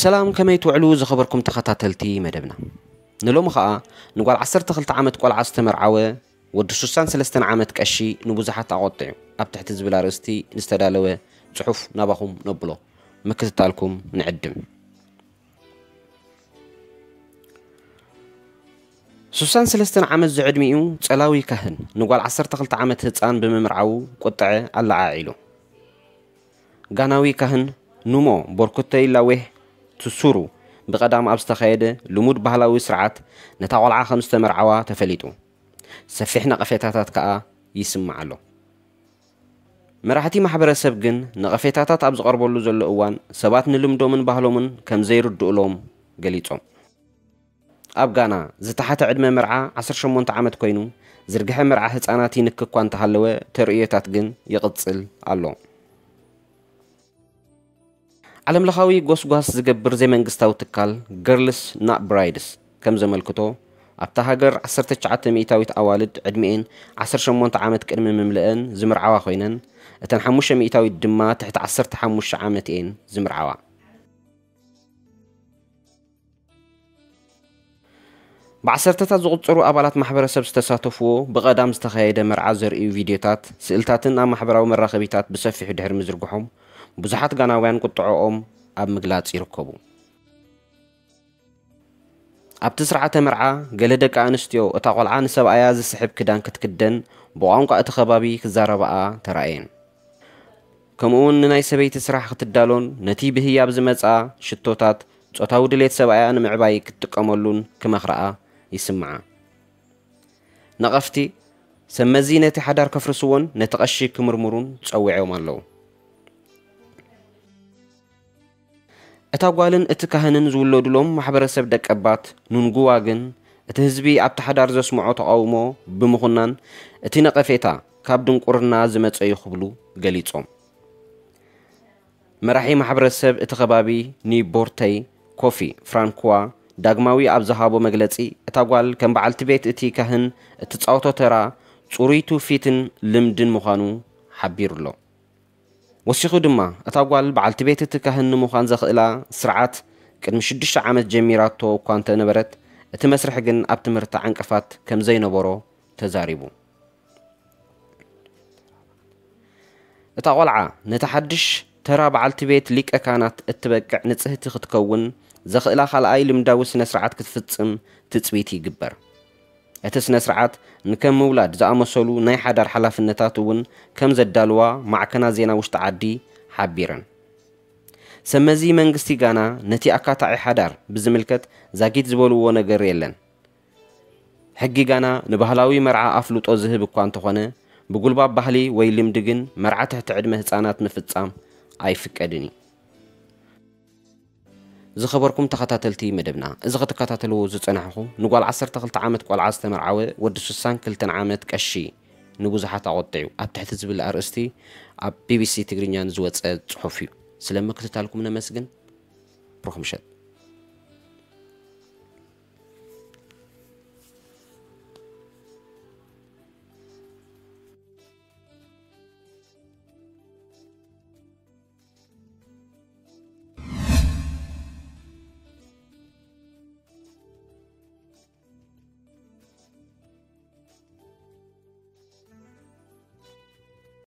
ሰላም፣ ከመይ ትውዕሉ ዝኸበርኩም ተኸታተልቲ መደብና? ንሎሚ ኸኣ ንጓል ዓሰርተ ክልተ ዓመት ቆልዓ ዝተመርዓወ ወዲ ሱሳን ሰለስተን ዓመት ቀሺ ንብዙሓት ኣቖጢዑ ኣብ ትሕቲ ዝብል ኣርእስቲ ዝተዳለወ ጽሑፍ ናባኹም ነብሎ። ምክትታልኩም ንዕድም። ሱሳን ሰለስተን ዓመት ዝዕድሚኡ ጸላዊ ካህን ንጓል ዓሰርተ ክልተ ዓመት ህጻን ብምምርዓዉ ቁጥዐ ኣለዓዒሉ። ጋናዊ ካህን ኑሞ ቦርኩተይ ላዌህ ቱሱሩ ብቐዳም ኣብ ዝተኻየደ ልሙድ ባህላዊ ስርዓት ነታ ቆልዓ ከም ዝተመርዓዋ ተፈሊጡ። ሰፊሕ ነቐፌታታት ከኣ ይስማዕ ኣሎ። መራሕቲ ማሕበረሰብ ግን ነቐፌታታት ኣብ ዝቐርበሉ ዘሎ እዋን ሰባት ንልምዶምን ባህሎምን ከም ዘይርድኡሎም ገሊጾም። ኣብ ጋና ዝተሓተ ዕድመ መርዓ ዓሰርተ ሸሞንተ ዓመት ኮይኑ፣ ዝርግሐ መርዓ ህጻናት ይንክ እኳ እንተሃለወ፣ ተርእዮታት ግን ይቕጽል ኣሎ። ዓለምለኻዊ ጎስጓስ ዝገብር ዘይመንግስታዊ ትካል ገርልስ ናት ብራይድስ ከም ዘመልክቶ፣ ኣብታ ሃገር ዓሰርተ ትሽዓተ ሚእታዊት ኣዋልድ ዕድሚኤን ዓሰርተ ሸሞንተ ዓመት ቅድሚ ምምልአን ዝምርዓዋ ኮይነን፣ እተን ሓሙሽተ ሚእታዊት ድማ ትሕቲ ዓሰርተ ሓሙሽተ ዓመት እየን ዝምርዓዋ። ብዓሰርተታት ዝቑጸሩ ኣባላት ማሕበረሰብ ዝተሳተፍዎ ብቐዳም ዝተኻየደ መርዓ ዘርእዩ ቪድዮታት፣ ስእልታትን ኣብ ማሕበራዊ መራኸቢታት ብሰፊሑ ድሕሪ ምዝርግሖም፣ ብዙሓት ጋናውያን ቁጥዐኦም ኣብ ምግላጽ ይርከቡ። ኣብቲ ስርዓተ መርዓ፣ ገለ ደቂ ኣንስትዮ እታ ቆልዓ ንሰብኣያ ዝስሕብ ክዳን ክትክደን፣ ብቋንቋ እቲ ከባቢ ክዛረባኣ ተራእየን። ከምኡውን ንናይ ሰበይቲ ስራሕ ክትዳሎን ነቲ ብህያብ ዝመጽኣ ሽቶታት ጾታዊ ድሌት ሰብኣያ ንምዕባይ ክትጥቀመሉን ክመኽርኣ ይስምዓ። ነቐፍቲ፣ ሰብ መዚ ነቲ ሓዳር ከፍርስዎን ነቲ ቀሺ ክምርምሩን ጸዊዖም ኣለዉ። እታ ጓልን እቲ ካህንን ዝውለዱሎም ማሕበረሰብ ደቀባት ኑንጉዋ ግን፣ እቲ ህዝቢ ኣብቲ ሓዳር ዘስምዖ ተቓውሞ ብምኹናን፣ እቲ ነቐፌታ ካብ ድንቁርና ዝመጸ እዩ ክብሉ ገሊጾም። መራሒ ማሕበረሰብ እቲ ከባቢ ኒቦርተይ ኮፊ ፍራንኩዋ ዳግማዊ ኣብ ዝሃቦ መግለጺ፣ እታ ጓል ከም በዓልቲ ቤት እቲ ካህን እትጻወቶ ተራ ጽሩይ ትውፊትን ልምድን ምዃኑ ሓቢሩ ኣሎ። ወሲኹ ድማ፣ እታ ጓል በዓልቲ ቤት እቲ ካህን ንምዃን ዘኽእላ ስርዓት ቅድሚ ሽዱሽተ ዓመት ጀሚራቶ እኳ እንተነበረት፣ እቲ መስርሕ ግን ኣብ ትምህርታ ዕንቅፋት ከም ዘይነበሮ ተዛሪቡ። እታ ቆልዓ ነቲ ሓድሽ ተራ በዓልቲ ቤት ሊቀ ካህናት እትበቅዕ ንጽህቲ ክትከውን ዘኽእላ ካልኣይ ልምዳዊ ስነ ስርዓት ክትፍጽም ትጽቢት ይግበር። እቲ ስነ ስርዓት ንከም ምውላድ ዝኣመሰሉ ናይ ሓዳር ሓላፍነታት እውን ከም ዘዳልዋ ማዕከናት ዜና ውሽጢ ዓዲ ሓቢረን። ሰመዚ መንግስቲ ጋና ነቲ ኣካታዒ ሓዳር ብዝምልከት ዛጊት ዝበልዎ ነገር የለን። ሕጊ ጋና ንባህላዊ መርዓ ኣፍልጦ ዝህብ እኳ እንተኾነ፣ ብጉልባብ ባህሊ ወይ ልምዲ ግን መርዓ ትሕቲ ዕድመ ህጻናት ምፍጻም ኣይፍቀድን እዩ። ዝኸበርኩም ተኸታተልቲ መደብና፣ እዚ ክትከታተልዎ ዝጸናሕኹ ንጓል ዓሰርተ ክልተ ዓመት ቆልዓ ዝተመርዓወ ወዲ ስሳን ክልተን ዓመት ቀሺ ንብዙሓት ኣቖጢዑ ኣብ ትሕቲ ዝብል ኣርእስቲ ኣብ ቢቢሲ ትግርኛ ንዝወጸ ጽሑፍ እዩ። ስለ ምክትታልኩም ነመስግን። ብሩኽ ምሸት።